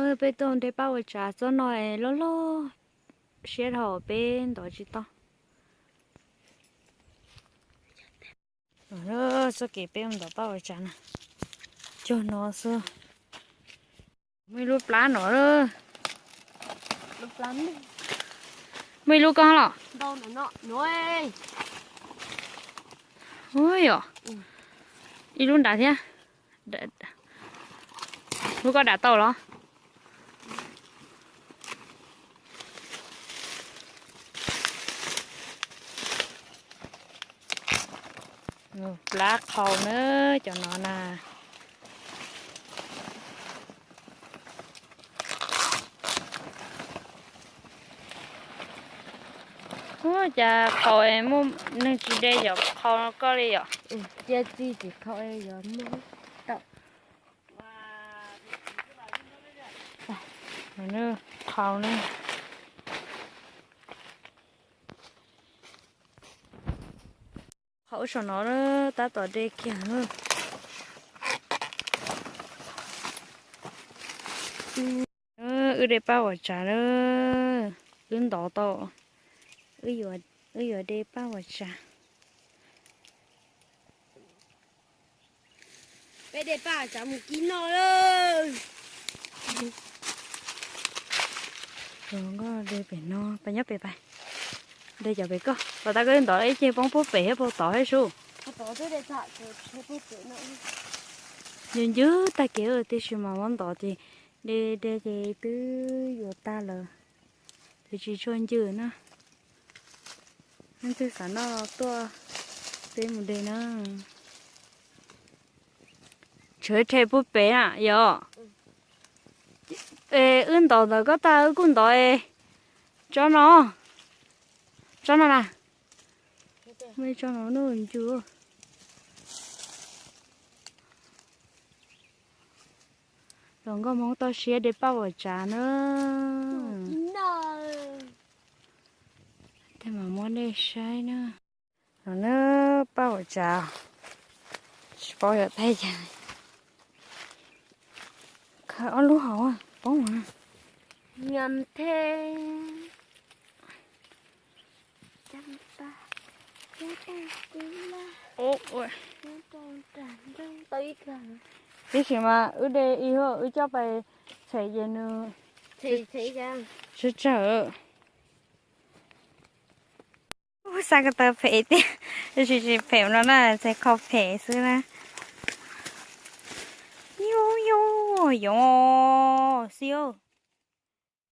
Peb tuaj de paj ua tsav tsob no loj loj siab dhau peb ntov tsis tau. Txoj kev peb ua ntov paj ua tsav na, cog no xwb. Muaj ib lub plab no lawm. Muaj ib lub koj los? Ua yom, ib lub nrad thiab. Lub koj dam tau los? Plab qhau na, cov no na. Ua cas qhau es muaj neeg tsis de cov qhau koj li yom? Cia txi tsis qhau es yog muaj tau. Qhau na. Qhov ub saum no tab tom de kiag na. Wb de paj uas tsav na, wb ntov tau, wb yuav de paj uas tsav. Peb de paj tsav mus kib noj lawm. Zoo nkauj de pem no, pab nyob pem pais. De cov pem koj, los tau koj ntov ib ce poob puag pem thiab puag tod thiab sub. Ncw ncw tag kev tiam sis mas muab ntov ces de de ces twb yuav tag lawm. Ces tsis tshua ncw na. Leej twg xav noj tuaj peb mus de na. Tshuav rhe puag pem na yom. Es wb ntov ntawm koj tag wb kuj ntov es tsob no, tsob no na. Muaj ib tsob no nuj ncw. Los nkauj Hmoob toj siab de paj uas tsav na. Tej mas muab nej saib na. No na, paj uas tsav, tsis paub yuav thaij cas. Khaws ob lub hauv poob. Tiam sis mas wb de ib, wb coj pais tshem ces nws tsawg tsawg. Ub, xav ko taw phem tiag, tab sis tsis phem no na, txhais qhov phem xwb na. Yus yus yoov xwb.